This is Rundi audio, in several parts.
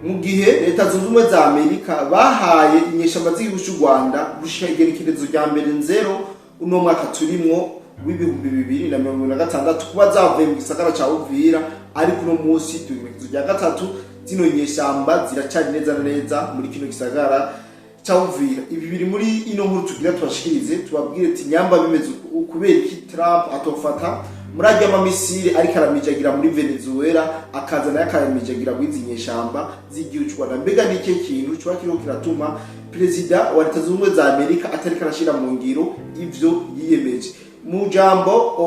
Mu gihe Leta Zunze Ubumwe za Amerika bahaye inyeshamba z'igihugu cy'u Rwanda gushika igerekerezo rya 1 nzero uno mwaka turimwo w'2026 kuba zavuye mu gisagara ca Uvira, ariko uno munsi turi mu igerekerezo rya 3, zino nyeshamba ziracari neza na neza muri kino gisagara ca Uvira. Ibi biri muri ino nkuru tugira tubashikirize, tubabwire ati nyamba bimeze uku, kubera iki Trump atofata muri arya ma missiles ariko aramijagira muri Venezuela, akaza nayo akayamijagira muri nyeshamba z'igihugu cy'u Rwanda? Mbega ni ikihe kintu kiba kiriko kiratuma perezida wa Leta Zunze Ubumwe za Amerika atariko arashira mu ngiro ivyo yiyemeje? Mu jambo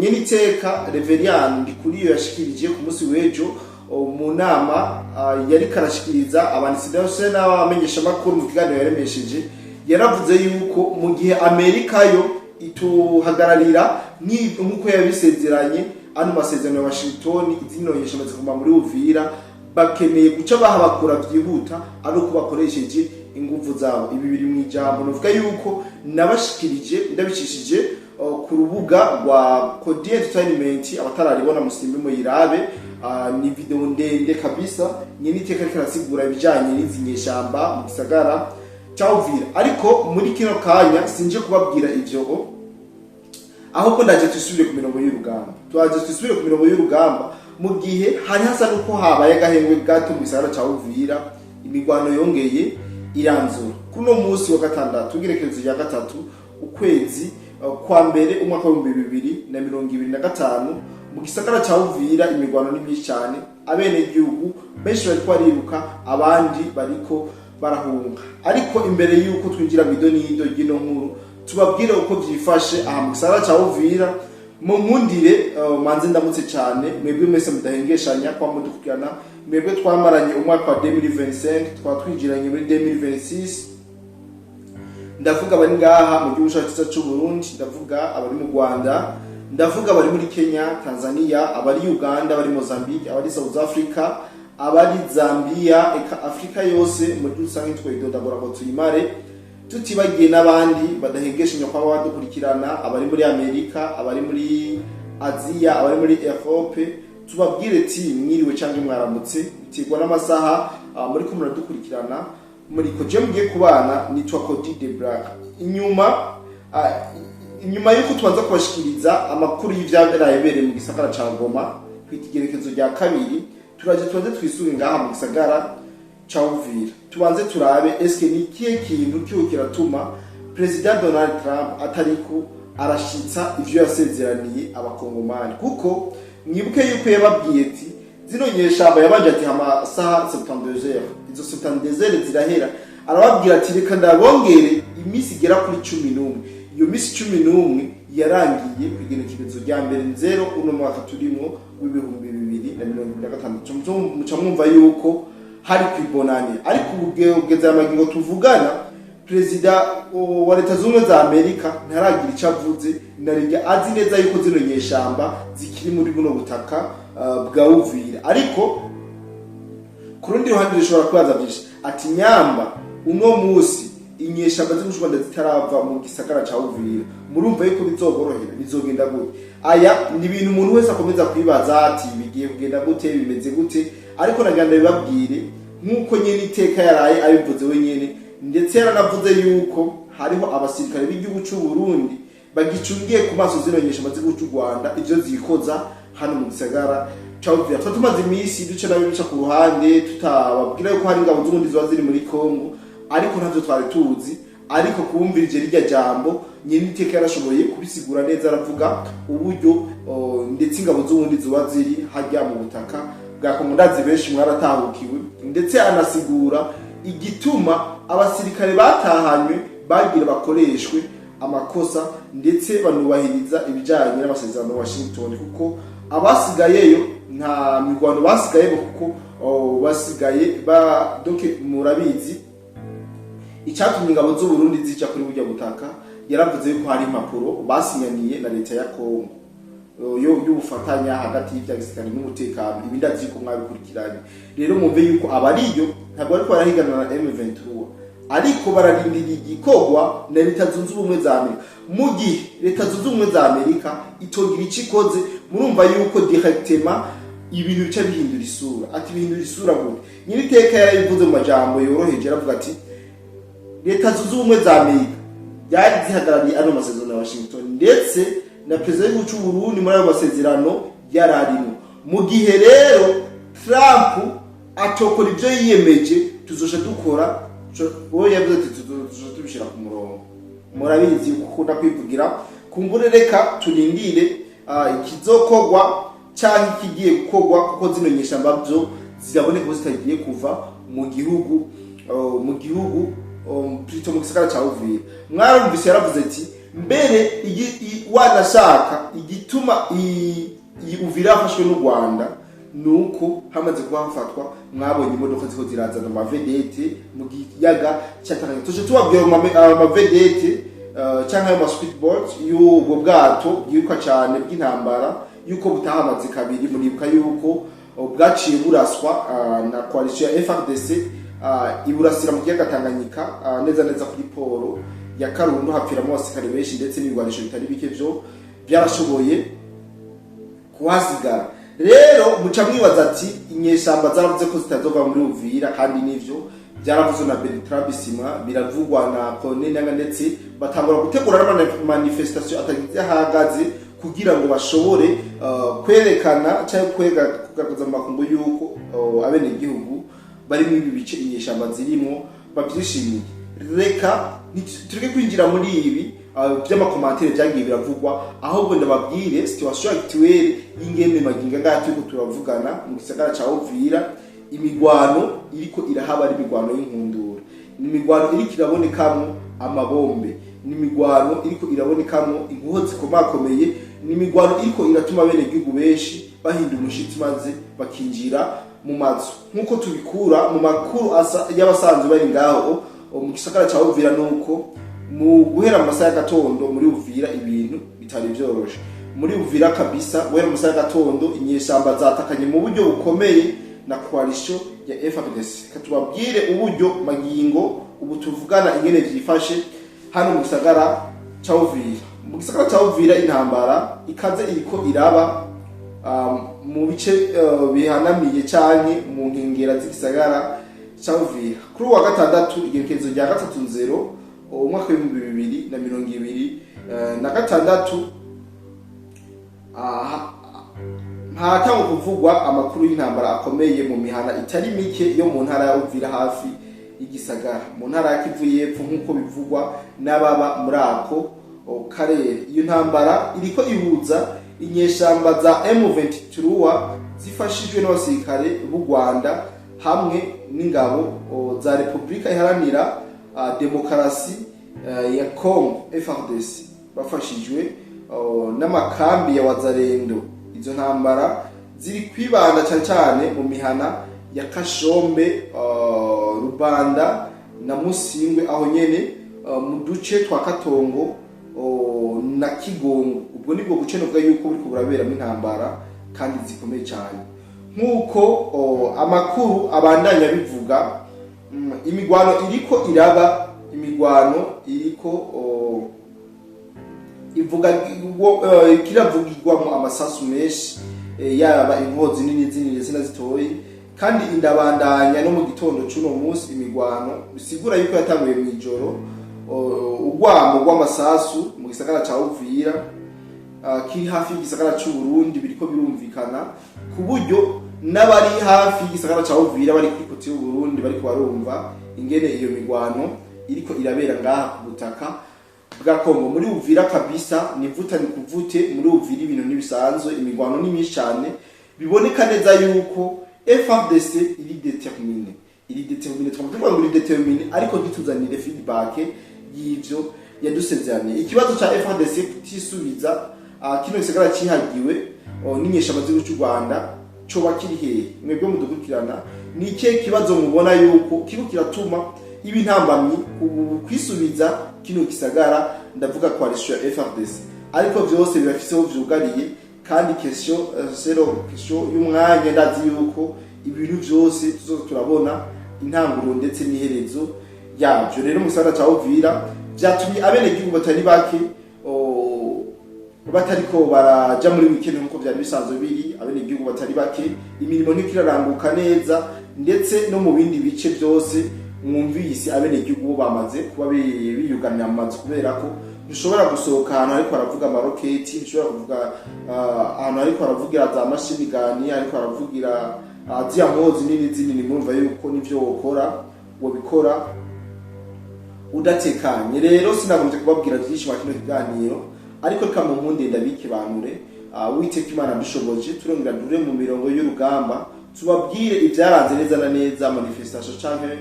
nyeniteka Reverien Ndikuriyo yashikirije ku munsi w'ejo mu nama yariko arashikiriza abanditsi ndetse n'abamenyeshamakuru, mu kiganiro yaremesheje, yaravuze yuko mu gihe Amerika yo ituhagararira nk'uko yabisezeranye ano masezerano ya Washington, izino nyeshamba ziguma muri Uvira, bakeneye guca bahabakura byihuta ari uko bakoresheje inguvu zabo. Ibi biri mu ijambo nuvuga yuko nabashikirije ndabicishije ku rubuga rwa Kodi Entertainment. Abatararibona musimbe muyirabe. Ni video ndende kabisa, nyine iteka ariko arasigura ibijanye n'izi nyeshamba mu gisagara ca Uvira. Ariko muri kino kanya sinje kubabwira ivyo, ahubwo ndaje tusubire ku mirongo y'urugamba. Twaje tusubire ku mirongo y'urugamba mu gihe hari hasa nuko habaye agahengwe gato mu gisagara ca Uvira. Imigwano yongeye iranzura kuno munsi wa gatandatu, igerekerezo rya 3 ukwezi kwa mbere umwaka w'2025 mu gisagara ca Uvira. Imigwano ni myinshi cyane, abenegihugu benshi bariko bariruka, abandi bariko barahunga. Ariko imbere y'uko twinjira mu idonido ry'ino nkuru, tubabwire uko vyifashe aha mu gisagara ca Uvira, mu nkundire manze ndamutse cyane mwebwe mwese mudahengeshanya kwa mudukurikirana, mwebwe twamaranye umwaka wa 2025, twaba twinjiranye muri 2026. Ndavuga abari ngaha mu gihugu cyacu cyiza cy'u Burundi, ndavuga abari mu Rwanda, ndavuga abari muri Kenya, Tanzania, abari Uganda, abari Mozambique, abari South Africa, abari Zambia, eka Afrika yose muri rusange twayidondagura ngo tuyimare, tutibagiye n'abandi badahengeshanya kwaba badukurikirana, abari muri Amerika, abari muri Aziya, abari muri Europe. Tubabwire ti mwiriwe cyangwa mwaramutse, biterwa n'amasaha muri ko muradukurikirana. Muri ko je mugiye kubana nitwa Cody de Black. Inyuma yuko tubanza kubashikiriza amakuru y'ivyaberaye bereye mu gisagara ca Goma kw'ikigerekezo rya 2, turaje tubanze twisure ngaha mu gisagara ca Uvira, tubanze turabe eske ni ikihe kintu kiho kiratuma President Donald Trump atariko arashitsa ivyo yasezeraniye Abakongomani. Kuko mwibuke yuko yababwiye ati zino nyeshamba, yabanje ati amasaha 72 heures, izo 72 heures zirahera, arababwira ati reka ndabongere iminsi igera kuri 11. Iyo minsi 11 yarangiye ku igenekerezo rya 1 nzero uno mwaka turimwo w'2025. Muca mwumva yuko hari kwibonane. Ariko ubu kugeza amagingo tuvugana, perezida wa Leta Zunze Ubumwe za Amerika ntaragira icyo avuze, narirya azi neza yuko zino nyeshamba zikiri muri buno butaka bwa Uvira. Ariko ku rundi ruhande rishobora kubaza byinshi ati nyamba uno munsi inyeshamba z'u Rwanda zitarava mu gisagara ca Uvira, murumva yuko bizoborohera? Bizogenda gute? Aya ni ibintu umuntu wese akomeza kwibaza ati bigiye kugenda gute, bimeze gute? Ariko nagira ndabibabwire nk'uko nyene iteka yaraye abivuze wenyene, ndetse yaranavuze yuko hariho abasirikare b'igihugu c'u Burundi bagicungiye ku maso zino nyeshamba z'igihugu c'u Rwanda, ivyo zikoza hano mu gisagara ca Uvira. Tuba tumaze iminsi duca nabi bica ku ruhande, tutababwira yuko hari ingabo z'ubundi ziba ziri muri Kongo, ariko ntavyo twari tuzi. Ariko kumvirije rirya jambo, nyene iteka yarashoboye kubisigura neza, aravuga uburyo ndetse ingabo z'ubundi ziba ziri hajya mu butaka bwa Kongo. Ndazi benshi mwaratahukiwe, ndetse anasigura igituma abasirikare batahanywe bagira bakoreshwe amakosa, ndetse banubahiriza ibijyanye n'amasezerano ya Washington, kuko abasigayeyo nta mirwano basigaye, kuko basigaye ba donc murabizi icyatumye ingabo z'u Burundi zija kuri burya butaka. Yaravuze yuko hari impapuro basinyaniye na leta ya Kongo yo y'ubufatanya hagati y'ivya gisirikare n'umutekano. Ibi ndazi ko mwabikurikiranye. Rero mumve yuko abariyo ntabwo bariko barahigana na M23, ariko bararindiriye igikorwa na Leta Zunze Ubumwe za Amerika. Mu gihe Leta Zunze Ubumwe za Amerika itogira ico ikoze, murumva yuko directement Ibintu bica bihindura isura. Ati bihindura isura gute? Nyiriteka yarabivuze mu majambo yoroheje, aravuga ati Leta Zunze Ubumwe za Amerika byari zihagarariye ano masezerano ya Washington, ndetse na perezida w'igihugu cy'u Burundi muri ayo masezerano yararimo. Mu gihe rero Trump atokora ibyo yiyemeje, tuzosha dukora. Wowe yavuze ati tuzosha tubishyira ku murongo. Murabizi ukunda kwivugira kumbure. Reka turindire ikizokorwa cyangwa ikigiye gukorwa, kuko zino nyeshamba byo ziraboneka ko zitagiye kuva mu gihugu, plutôt mu gisagara ca Uvira. Mwarumvise yaravuze ati mbere wanashaka igituma iyi Uvira yafashwe n'u Rwanda nuko hamaze kuba hafatwa, mwabonye imodoka ziko zirazana ama vedette mu kiyaga cya Tanganyika. Tuje tubabwira ama vedette cyangwa ayo ma speedboat y'ubwo bwato bwiruka cyane bw'intambara, yuko butahamaze kabiri. Muribuka yuko bwaciye buraswa na coalition ya FARDC, iburasira mu kiyaga Tanganyika, neza neza kuri port ya Karundu, hapfiramo abasirikare benshi, ndetse n'ibigwanisho bitari bike vyo byarashoboye kuhasigara. Rero muca mwibaza ati inyeshamba zaravuze ko zitazova muri Uvira, kandi nivyo byaravuzwe na Bertrand Bisimwa, biravugwa na Corneille Nangaa, ndetse batangura gutegura n'ama manifestation atagize ahagaze kugira ngo bashobore kwerekana cyangwa kugaragaza mu makungu yuko abenegihugu bari muri ibi bice inyeshamba zirimo babyishimiye. Reka tureke kwinjira muri ibi by'ama commentaires byagiye biravugwa, ahubwo ndababwire situation actuelle y'ingene maginga ngaha turiko turavugana mu gisagara ca Uvira. Imigwano iriko irahaba ari imigwano y'inkundura, ni imigwano iriko irabonekamwo amabombe, ni imigwano iriko irabonekamwo inkuho zikomakomeye, ni imigwano iriko iratuma bene gihugu benshi bahinda umushitsi maze bakinjira mu mazu, nk'uko tubikura mu makuru y'abasanzwe bari ngaho mu gisagara ca Uvira. Nuko mu guhera mu masaha y'agatondo muri Uvira ibintu bitari vyoroshe. Muri Uvira kabisa, guhera mu masaha y'agatondo inyeshamba zatakanye mu buryo bukomeye na coalition ya FARDC. Katubabwire uburyo magingo ubu tuvugana ingene vyifashe hano mu gisagara ca Uvira. Mu gisagara ca Uvira intambara ikaze iriko iraba mu bice bihanamiye canke mu nkengera z'igisagara ca Uvira. Kuri uwa gatandatu, igerekezo rya 3 nzero umwaka w'2026, aha haratangwa kuvugwa amakuru y'intambara akomeye mu mihana itari mike yo mu ntara ya Uvira hafi y'igisagara, mu ntara ya Kivu y'Epfo, nk'uko bivugwa n'ababa muri ako karere. Iyo ntambara iriko ihuza inyeshamba za M23 zifashijwe n'abasirikare b'u Rwanda hamwe n'ingabo za Repubulika Iharanira Demokarasi ya Congo, FARDC, bafashijwe n'amakambi ya Wazalendo. Izo ntambara ziri kwibanda cyane cyane mu mihana ya Kashombe, Rubanda na Musingwe, aho nyene mu duce twa Katongo na Kigongo. Ubwo nibwo buce novuga yuko buriko buraberamo intambara kandi zikomeye cyane, nk'uko amakuru abandanya bivuga. Imigwano iriko iraba, imigwano iriko ivuga kiravugirwamo amasasu menshi, yaba inkozi nini zinini ndetse na zitoyi, kandi indabandanya no mu gitondo c'uno munsi. Imigwano bisigura yuko yatanguye mw'ijoro. Urwamo rw'amasasu mu gisagara ca Uvira kiri hafi y'igisagara c'u Burundi biriko birumvikana, ku buryo n'abari hafi y'igisagara ca Uvira bari kuri côté y'u Burundi bariko barumva ingene iyo migwano iriko irabera ngaha ku butaka bwa Kongo. Muri Uvira kabisa ni vuta ni kuvute. Muri Uvira ibintu ntibisanzwe, imigwano ni myinshi cyane. Biboneka neza yuko FARDC iri déterminée, iri déterminée. Twaba tuvuga ngo iri déterminée, ariko ntituzanire feedback y'ivyo yadusezeraniye. Ikibazo ca FARDC kutisubiza kino gisagara cihagiwe n'inyeshamba z'igihugu cy'u Rwanda coba kiri hehe? Mwebwe mudukurikirana, ni ikihe kibazo mubona yuko kiriko kiratuma iba intambamyi ku kwisubiza kino gisagara? Ndavuga coalition ya FARDC, ariko vyose birafise aho vyugariye, kandi question zero, question y'umwanya. Ndazi yuko ibintu vyose tuzoza turabona intanguriro ndetse n'iherezo yabyo. Rero mu gisagara ca Uvira vyatumye abenegihugu batari bake Batariko baraja muri weekend nkuko vyari bisanzwe biri, abenegihugu batari bake imirimo ntikiraranguka neza, ndetse no mu bindi bice byose mwumvise abenegihugu bo bamaze kuba biyuganira mu mazu, kubera ko ntushobora gusohoka ahantu ariko haravuga amaroketi, ntushobora kuvuga ahantu ariko haravugira za machine gun, ariko haravugira ziriya mpozi nini zinini. Murumva yuko nivyo wokora wobikora udatekanye. Rero sinagombye kubabwira byinshi muri kino kiganiro, ariko reka mu nkunde ndabikibanure. Uwiteka Imana dushoboje, turongera dure mu mirongo y'urugamba, tubabwire ibyaranze neza na neza manifestation canke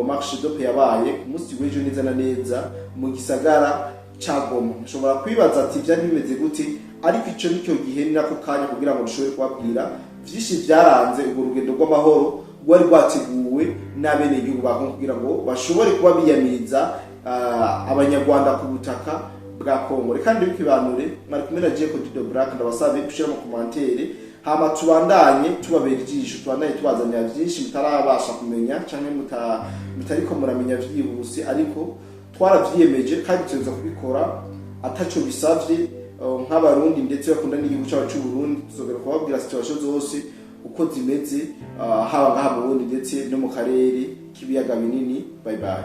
marche de paix yabaye ku munsi w'ejo neza na neza mu gisagara ca Goma. Mushobora kwibaza ati byari bimeze gute? Ariko ico nicyo gihe, ni nako kanya kugira ngo dushobore kubabwira vyinshi byaranze urwo rugendo rw'amahoro rwari rwateguwe n'abenegihugu ba Kongo kugira ngo bashobore kuba biyamiriza abanyarwanda ku butaka bwa Kongo. Reka ndibikibanure, mwari kumwe na Jeko Dido Black. Ndabasabe gushira mu commentaire, hama tubandanye tubabera ijisho, tubandanye tubazanira vyinshi mutarabasha kumenya canke mutariko muramenya vyihuse. Ariko twaravyiyemeje kandi tuza kubikora ataco bisavye, nk'abarundi ndetse bakunda n'igihugu cyacu cy'u Burundi. Tuzogera kubabwira situation zose uko zimeze, haba ngaha mu Burundi ndetse no mu karere k'ibiyaga binini. Bye bye.